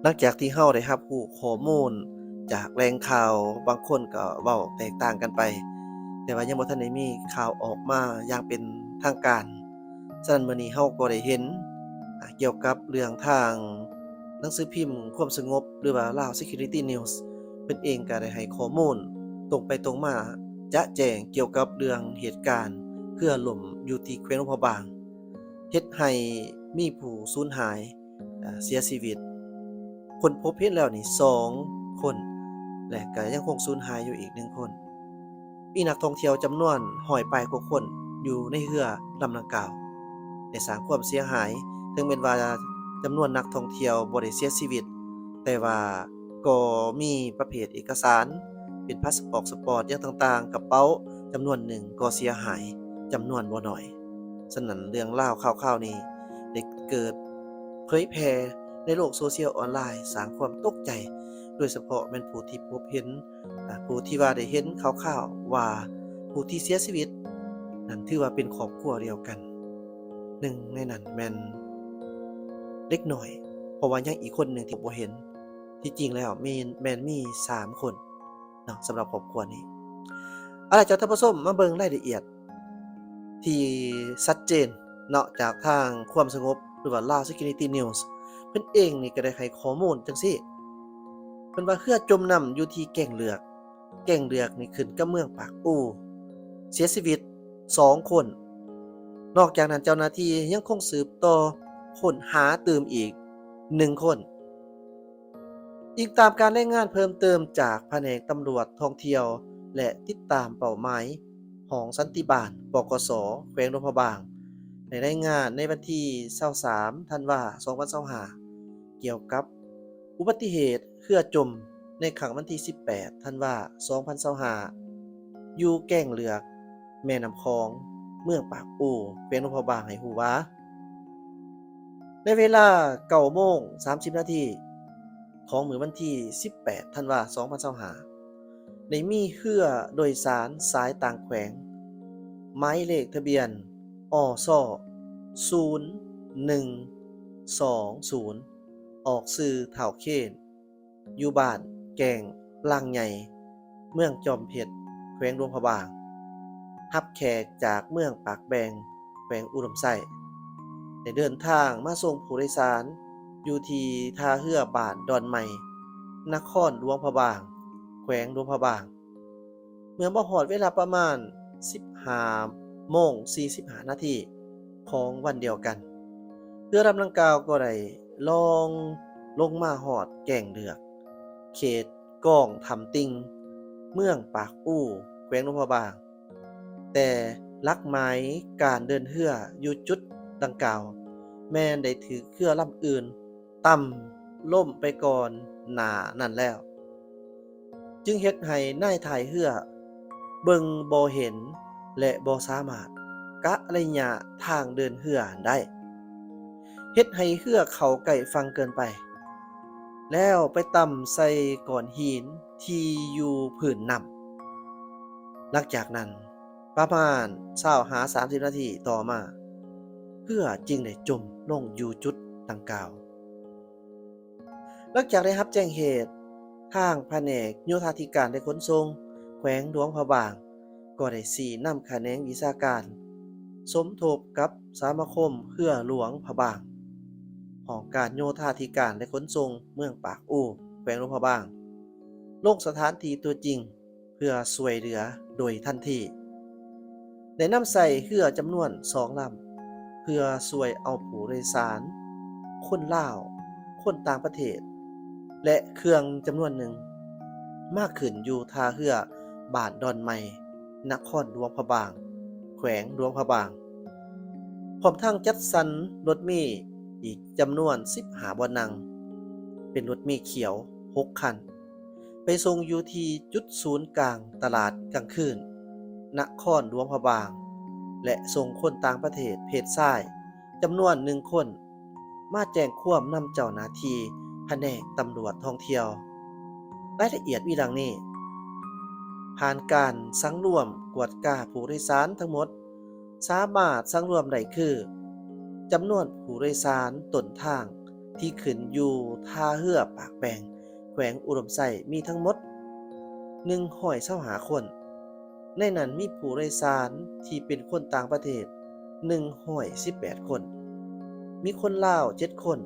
ຫຼັງຈາກທີ່ເຮົາໄດ້ຮັບຮູ້ຂໍ້ມູນຈາກແຫຼ່ງຂ່າວ, ບາງຄົນກໍເວົ້າແຕກຕ່າງກັນໄປ, ແຕ່ວ່າຍັງບໍ່ທັນໄດ້ມີຂ່າວອອກມາຢ່າງເປັນທາງການ. ສະນັ້ນ ມື້ນີ້ເຮົາກໍໄດ້ເຫັນ ອາ ກ່ຽວກັບເລື່ອງທາງໜັງສືພິມຄວາມສະຫງົບ ຫຼືວ່າ Lao Security News ເພິ່ນເອງກໍໄດ້ໃຫ້ຂໍ້ມູນຕົງໄປຕົງມາ ຈະແຈ້ງກ່ຽວກັບເລື່ອງເຫດການເຮືອລົ້ມຢູ່ທີ່ແຂວງຫຼວງພະບາງ ເຮັດໃຫ້ມີຜູ້ສູນຫາຍ ອາ ເສຍຊີວິດ, ຄົ້ນພົບເຫັນແລ້ວນີ້ສອງຄົນ ແລະ ກໍຍັງຄົງສູນຫາຍຢູ່ອີກໜຶ່ງຄົນ. ມີນັກທ່ອງທ່ຽວຈຳນວນຮ້ອຍປາຍກວ່າຄົນຢູ່ໃນເຮືອລຳດັ່ງກ່າວ ໄດ້ສ້າງຄວາມເສຍຫາຍ, ເຖິງແມ່ນວ່າຈຳນວນນັກທ່ອງທ່ຽວບໍ່ໄດ້ເສຍຊີວິດ, ແຕ່ວ່າກໍມີປະເພດເອກະສານ ເປັນພາສປອດ ສະປອດ ຫຍັງຕ່າງໆ, ກະເປົາຈຳນວນໜຶ່ງກໍເສຍຫາຍຈຳນວນບໍ່ໜ້ອຍ. ສະນັ້ນ ເລື່ອງລາວຂ່າວໆນີ້ໄດ້ເກີດເຜີຍແຜ່ໃນໂລກໂຊຊຽວອອນລາຍ ສ້າງຄວາມຕົກໃຈ, ໂດຍສະເພາະແມ່ນຜູ້ທີ່ພົບເຫັນ ອາ ຜູ້ທີ່ວ່າໄດ້ເຫັນຂ່າວໆວ່າ ຜູ້ທີ່ເສຍຊີວິດນັ້ນຖືວ່າເປັນຄອບຄົວດຽວກັນ. ໜຶ່ງໃນນັ້ນແມ່ນເດັກນ້ອຍ, ເພາະວ່າຍັງອີກຄົນໜຶ່ງທີ່ບໍ່ເຫັນ. ທີ່ຈິງແລ້ວມີ ແມ່ນມີສາມຄົນເນາະ ສຳລັບຄອບຄົວນີ້. ເອົາລະ ເຈົ້າທ່ານຜູ້ຊົມ ມາເບິ່ງລາຍລະອຽດທີ່ຊັດເຈນເນາະ ຈາກທາງຄວາມສະຫງົບ ຫຼືວ່າ Lao Security News ເພິ່ນເອງນີ້ກໍໄດ້ໃຫ້ຂໍ້ມູນຈັ່ງຊີ້. ເພິ່ນວ່າເຮືອຈົມນ້ຳຢູ່ທີ່ແກ້ງເລືອກ, ແກ້ງເລືອກນີ້ຂຶ້ນກັບເມືອງປາກອູ, ເສຍຊີວິດສອງຄົນ. ນອກຈາກນັ້ນ ເຈົ້າໜ້າທີ່ຍັງຄົງສືບຕໍ່ຄົ້ນຫາຕື່ມອີກໜຶ່ງຄົນ. ອີງຕາມການລາຍງານເພີ່ມເຕີມຈາກພະແນກຕຳຫຼວດທ່ອງທ່ຽວ ແລະ ຕິດຕາມເປົ້າໝາຍ ຫ້ອງສັນຕິບານ ປກສ ແຂວງຫຼວງພະບາງ ໄດ້ລາຍງານໃນວັນທີຊາວສາມ ທັນວາ ສອງພັນຊາວຫ້າ ກ່ຽວກັບອຸບັດຕິເຫດເຮືອຈົມໃນຄ່ຳວັນທີສິບແປດ ທັນວາ ສອງພັນຊາວຫ້າ ຢູ່ແກ້ງເລືອກ ແມ່ນ້ຳຂອງ ເມືອງປາກອູ ແຂວງຫຼວງພະບາງ ໃຫ້ຮູ້ວ່າ ໃນເວລາເກົ້າໂມງສາມສິບນາທີ ຂອງມື້ວັນທີສິບແປດ ທັນວາ ສອງພັນຊາວຫ້າ ໄດ້ມີເຮືອໂດຍສານສາຍຕ່າງແຂວງ ໝາຍເລກທະບຽນ ອຊ ສູນໜຶ່ງສອງສູນ ອອກຊື່ທ້າວເຄນ ຢູ່ບ້ານແກ້ງລາງໃຫຍ່ ເມືອງຈອມເພັດ ແຂວງຫຼວງພະບາງ, ຮັບແຂກຈາກເມືອງປາກແບງ ແຂວງອຸດົມໄຊ, ໄດ້ເດີນທາງມາສົ່ງຜູ້ໂດຍສານຢູ່ທີ່ທ່າເຮືອບ້ານດອນໃໝ່ ນະຄອນຫຼວງພະບາງ ແຂວງຫຼວງພະບາງ. ເມື່ອມາຮອດເວລາປະມານສິບຫ້າໂມງສີ່ສິບຫ້ານາທີຂອງວັນດຽວກັນ, ເຮືອລຳດັ່ງກ່າວກໍໄດ້ລ່ອງລົງມາຮອດແກ້ງເລືອກ ເຂດກ້ອງຖ້ຳຕິ່ງ ເມືອງປາກອູ ແຂວງຫຼວງພະບາງ, ແຕ່ຫຼັກໝາຍການເດີນເຮືອຢູ່ຈຸດດັ່ງກ່າວ ແມ່ນໄດ້ຖືກເຮືອລຳອື່ນ ຕ່ຳລົ້ມໄປກ່ອນໜ້ານັ້ນແລ້ວ, ຈຶ່ງເຮັດໃຫ້ນາຍທ້າຍເຮືອເບິ່ງບໍ່ເຫັນ ແລະ ບໍ່ສາມາດກະໄລຍະທາງເດີນເຮືອໄດ້, ເຮັດໃຫ້ເຮືອເຂົ້າໃກ້ຝັ່ງເກີນໄປ, ແລ້ວໄປຕ່ຳໃສ່ກ້ອນຫີນທີ່ຢູ່ພື້ນນ້ຳ. ຫຼັງຈາກນັ້ນ ປະມານຊາວຫາສາມສິບນາທີຕໍ່ມາ, ເຮືອຈຶ່ງໄດ້ຈົມລົງຢູ່ຈຸດດັ່ງກ່າວ. ຫຼັງຈາກໄດ້ຮັບແຈ້ງເຫດ, ທາງພະແນກໂຍທາທິການ ແລະ ຂົນສົ່ງ ແຂວງຫຼວງພະບາງ ກໍໄດ້ຊີ້ນຳຂະແໜງວິຊາການ ສົມທົບກັບສະມາຄົມເຮືອຫຼວງພະບາງ, ຫ້ອງການໂຍທາທິການ ແລະ ຂົນສົ່ງເມືອງປາກອູ ແຂວງຫຼວງພະບາງ ລົງສະຖານທີ່ຕົວຈິງ ເພື່ອຊ່ວຍເຫຼືອໂດຍທັນທີ, ໄດ້ນຳໃຊ້ເຮືອຈຳນວນສອງລຳ ເພື່ອຊ່ວຍເອົາຜູ້ໂດຍສານ ຄົນລາວ, ຄົນຕ່າງປະເທດ ແລະ ເຄື່ອງຈຳນວນໜຶ່ງ ມາຂຶ້ນຢູ່ທ່າເຮືອບ້ານດອນໃໝ່ ນະຄອນຫຼວງພະບາງ ແຂວງຫຼວງພະບາງ, ພ້ອມທັງຈັດສັນລົດເມອີກຈຳນວນສິບຫ້າບ່ອນນັ່ງ ເປັນລົດເມຂຽວຫົກຄັນ ໄປສົ່ງຢູ່ທີ່ຈຸດສູນກາງຕະຫຼາດກາງຄືນ ນະຄອນຫຼວງພະບາງ ແລະ ສົ່ງຄົນຕ່າງປະເທດເພດຊາຍຈຳນວນໜຶ່ງຄົນ ມາແຈ້ງຄວາມນຳເຈົ້າໜ້າທີ່ພະແນກຕຳຫຼວດທ່ອງທ່ຽວ. ລາຍລະອຽດມີດັ່ງນີ້, ຜ່ານການສັງລວມກວດກາຜູ້ໂດຍສານທັງໝົດ ສາມາດສັງລວມໄດ້ຄື ຈຳນວນຜູ້ໂດຍສານຕົ້ນທາງ ທີ່ຂຶ້ນຢູ່ທ່າເຮືອປາກແປງ ແຂວງອຸດົມໄຊ ມີທັງໝົດໜຶ່ງຮ້ອຍຊາວຫ້າຄົນ. ໃນນັ້ນມີຜູ້ໂດຍສານທີ່ເປັນຄົນຕ່າງປະເທດໜຶ່ງຮ້ອຍສິບແປດຄົນ, ມີຄົນລາວເຈັດຄົນ,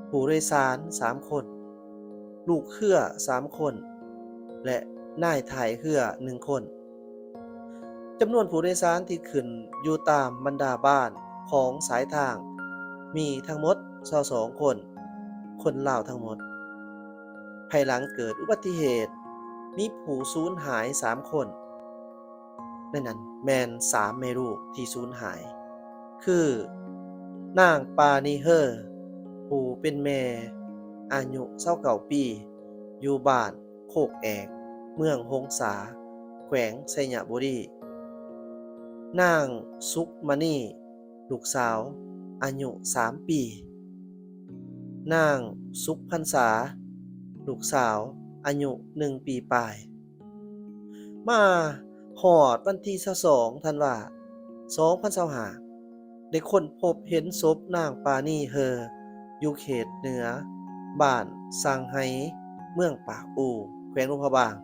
ຜູ້ໂດຍສານສາມຄົນ, ລູກເຮືອສາມຄົນ ແລະ ນາຍທ້າຍເຮືອໜຶ່ງຄົນ. ຈຳນວນຜູ້ໂດຍສານທີ່ຂຶ້ນຢູ່ຕາມບັນດາບ້ານຂອງສາຍທາງມີທັງໝົດຊາວສອງຄົນ, ຄົນລາວທັງໝົດ. ພາຍຫຼັງເກີດອຸບັດຕິເຫດ ມີຜູ້ສູນຫາຍສາມຄົນ, ໃນນັ້ນແມ່ນສາມແມ່ລູກທີ່ສູນຫາຍ ຄື ນາງປານີເຮີ ຜູ້ເປັນແມ່ ອາຍຸຊາວເກົ້າປີ ຢູ່ບ້ານໂຄກແອກ ເມືອງຫົງສາ ແຂວງໄຊຍະບູລີ, ນາງສຸກມະນີ ລູກສາວ ອາຍຸສາມປີ, ນາງສຸກພັນສາ ລູກສາວ ອາຍຸໜຶ່ງປີປາຍ. ມາຮອດວັນທີຊາວສອງ ທັນວາ ສອງພັນຊາວຫ້າ ໄດ້ຄົ້ນພົບເຫັນສົບນາງປານີເຮີ ຢູ່ເຂດເໜືອບ້ານຊາງໄຮ ເມືອງປາກອູ ແຂວງຫຼວງພະບາງ.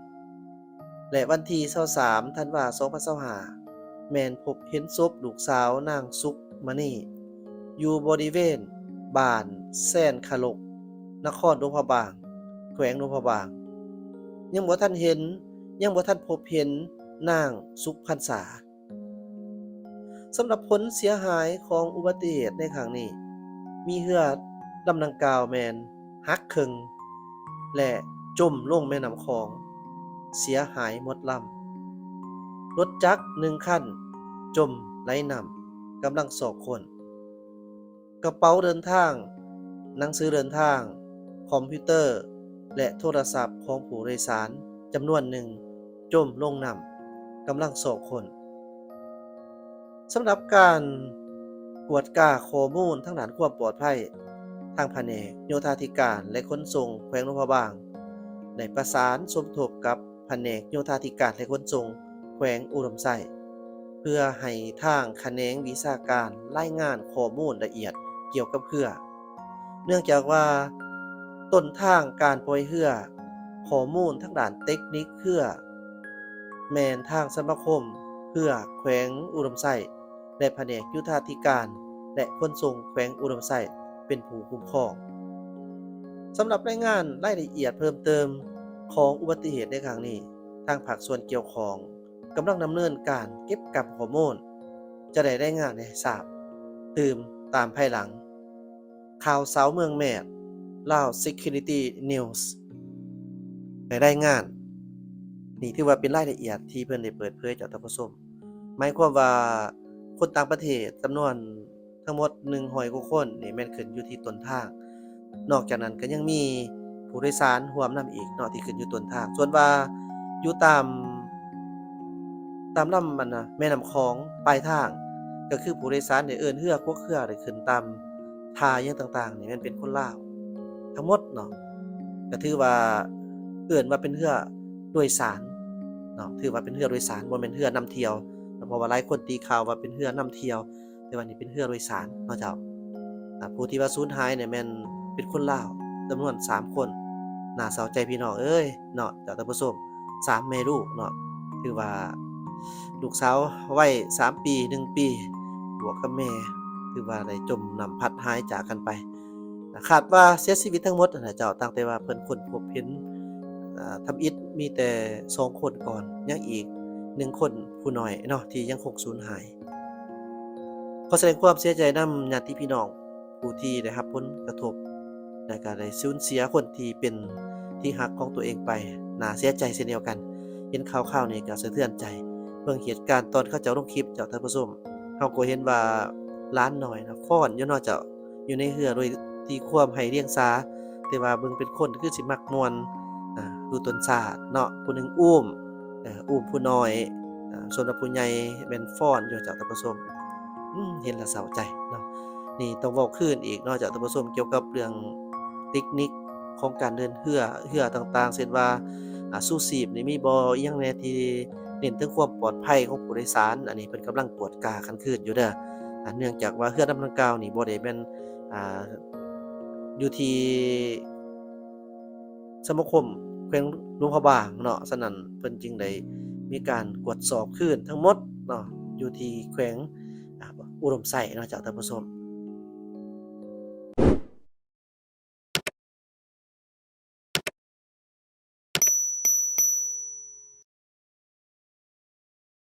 ແລະ ວັນທີຊາວສາມ ທັນວາ ສອງພັນຊາວຫ້າ ແມ່ນພົບເຫັນສົບລູກສາວນາງສຸກມະນີ ຢູ່ບໍລິເວນບ້ານແຊນຄະລົກ ນະຄອນຫຼວງພະບາງ ແຂວງຫຼວງພະບາງ. ຍັງບໍ່ທັນເຫັນ ຍັງບໍ່ທັນພົບເຫັນນາງສຸກພັນສາ. ສຳລັບຜົນເສຍຫາຍຂອງອຸບັດຕິເຫດໃນຄັ້ງນີ້ ມີເຮືອລຳດັ່ງກ່າວແມ່ນຫັກເຄິ່ງ ແລະ ຈົມລົງແມ່ນ້ຳຂອງ ເສຍຫາຍໝົດລຳ. ລົດຈັກໜຶ່ງຄັນຈົມໄຫຼນ້ຳ ກຳລັງຊອກຄົ້ນ. ກະເປົາເດີນທາງ, ໜັງສືເດີນທາງ, ຄອມພິວເຕີ ແລະ ໂທລະສັບຂອງຜູ້ໂດຍສານຈຳນວນໜຶ່ງຈົມລົງນ້ຳ, ກຳລັງຊອກຄົ້ນ. ສຳລັບການກວດກາຂໍ້ມູນທາງດ້ານຄວາມປອດໄພ, ທາງພະແນກໂຍທາທິການ ແລະ ຂົນສົ່ງແຂວງຫຼວງພະບາງ ໄດ້ປະສານສົມທົບກັບ ພະແນກໂຍທາທິການ ແລະ ຂົນສົ່ງແຂວງອຸດົມໄຊ ເພື່ອໃຫ້ທາງຂະແໜງວິຊາການລາຍງານຂໍ້ມູນລະອຽດກ່ຽວກັບເຮືອ, ເນື່ອງຈາກວ່າຕົ້ນທາງການປ່ອຍເຮືອ, ຂໍ້ມູນທາງດ້ານເຕັກນິກເຮືອ ແມ່ນທາງສະມາຄົມເຮືອແຂວງອຸດົມໄຊ ແລະ ພະແນກໂຍທາທິການ ແລະ ຂົນສົ່ງແຂວງອຸດົມໄຊ ເປັນຜູ້ຄຸ້ມຄອງ. ສຳລັບລາຍງານລາຍລະອຽດເພີ່ມເຕີມຂອງອຸບັດຕິເຫດໃນຄັ້ງນີ້, ທາງພາກສ່ວນກ່ຽວຂ້ອງກຳລັງດຳເນີນການເກັບກຳຂໍ້ມູນ, ຈະໄດ້ລາຍງານໃຫ້ຊາບຕື່ມຕາມພາຍຫຼັງ. ຂ່າວເຊົ້າເມືອງແມດ, Lao Security News ໄດ້ລາຍງານ. ນີ້ຖືວ່າເປັນລາຍລະອຽດທີ່ເພິ່ນໄດ້ເປີດເຜີຍ ເຈົ້າທ່ານຜູ້ຊົມ. ໝາຍຄວາມວ່າຄົນຕ່າງປະເທດຈຳນວນທັງໝົດໜຶ່ງຮ້ອຍກວ່າຄົນນີ້ແມ່ນຂຶ້ນຢູ່ທີ່ຕົ້ນທາງ. ນອກຈາກນັ້ນກໍຍັງມີຜູ້ໂດຍສານຮ່ວມນຳອີກເນາະ ທີ່ຂຶ້ນຢູ່ຕົ້ນທາງ. ສ່ວນວ່າຢູ່ຕາມ ຕາມລຳ ອັນນະ ແມ່ນ້ຳຂອງປາຍທາງ ກໍຄືຜູ້ໂດຍສານໄດ້ເອີ້ນເຮືອ ກົກເຮືອ ໄດ້ຂຶ້ນຕາມທ່າຫຍັງຕ່າງໆນີ້ ແມ່ນເປັນຄົນລາວທັງໝົດເນາະ. ກໍຖືວ່າເອີ້ນວ່າເປັນເຮືອໂດຍສານເນາະ, ຖືວ່າເປັນເຮືອໂດຍສານ ບໍ່ແມ່ນເຮືອນຳທ່ຽວ, ເພາະວ່າຫຼາຍຄົນຕີຄວາມວ່າເປັນເຮືອນຳທ່ຽວ. ແຕ່ວ່ານີ້ເປັນເຮືອໂດຍສານເນາະເຈົ້າ. ອາ ຜູ້ທີ່ວ່າສູນຫາຍນີ້ແມ່ນເປັນຄົນລາວຈຳນວນສາມຄົນ. ໜ້າເສົ້າໃຈພີ່ນ້ອງເອີຍເນາະ ເຈົ້າທ່ານຜູ້ຊົມ, ສາມແມ່ລູກເນາະ. ຖືວ່າລູກສາວໄວສາມປີ ໜຶ່ງປີ ບວກກັບແມ່ ຖືວ່າໄດ້ຈົມນ້ຳພັດຫາຍຈາກກັນໄປ. ຄາດວ່າເສຍຊີວິດທັງໝົດຫັ້ນນະເຈົ້າ, ຕັ້ງແຕ່ວ່າເພິ່ນຄົ້ນພົບເຫັນ ອາ ທຳອິດມີແຕ່ສອງຄົນກ່ອນ, ຍັງອີກໜຶ່ງຄົນຜູ້ນ້ອຍເນາະ ທີ່ຍັງຄົງສູນຫາຍ. ຂໍສະແດງຄວາມເສຍໃຈນຳຍາດຕິພີ່ນ້ອງຜູ້ທີ່ໄດ້ຮັບຜົນກະທົບ ແລະ ກະໄດ້ສູນເສຍຄົນທີ່ເປັນທີ່ຮັກຂອງຕົວເອງໄປ. ໜ້າເສຍໃຈເຊັ່ນດຽວກັນ, ເຫັນຂ່າວຄາວນີ້ກະສະເທືອນໃຈ. ເບິ່ງເຫດການຕອນເຂົາເຈົ້າລົງຄລິບ ເຈົ້າທ່ານຜູ້ຊົມ, ເຮົາກໍເຫັນວ່າຫຼານນ້ອຍນະຟ້ອນຢູ່ເນາະເຈົ້າ, ຢູ່ໃນເຮືອໂດຍທີ່ຄວາມໄຮ້ດຽງສາ, ແຕ່ວ່າເບິ່ງເປັນຄົນຄືຊິມັກມ່ວນ ອາ ດູຕົນຊາດເນາະ. ຜູ້ໜຶ່ງອູ້ມ ເອີ ອູ້ມຜູ້ນ້ອຍ ອາ ສ່ວນວ່າຜູ້ໃຫຍ່ແມ່ນຟ້ອນຢູ່ ເຈົ້າທ່ານຜູ້ຊົມ. ອືມ ເຫັນແລ້ວເສົ້າໃຈເນາະ. ນີ້ຕ້ອງເວົ້າຄືນອີກເນາະ ເຈົ້າທ່ານຜູ້ຊົມ, ກ່ຽວກັບເລື່ອງເຕັກນິກຂອງການເດີນເຮືອ, ເຮືອຕ່າງໆ ເຊັ່ນວ່າ ອາ ຊູຊີບນີ້ມີບໍ່, ອີ່ຫຍັງແດ່ທີ່ເນັ້ນເຖິງຄວາມປອດໄພຂອງຜູ້ໂດຍສານ. ອັນນີ້ເພິ່ນກຳລັງກວດກາກັນຄືນຢູ່ເດີ. ອາ ເນື່ອງຈາກວ່າເຮືອລຳດັ່ງກ່າວນີ້ບໍ່ໄດ້ແມ່ນ ອາ ຢູ່ທີ່ສະມາຄົມແຂວງຫຼວງພະບາງເນາະ. ສະນັ້ນເພິ່ນຈຶ່ງໄດ້ມີການກວດສອບຄືນທັງໝົດເນາະ ຢູ່ທີ່ແຂວງ ອ່າ ອຸດົມໄຊເນາະເຈົ້າທ່ານຜູ້ຊົມ.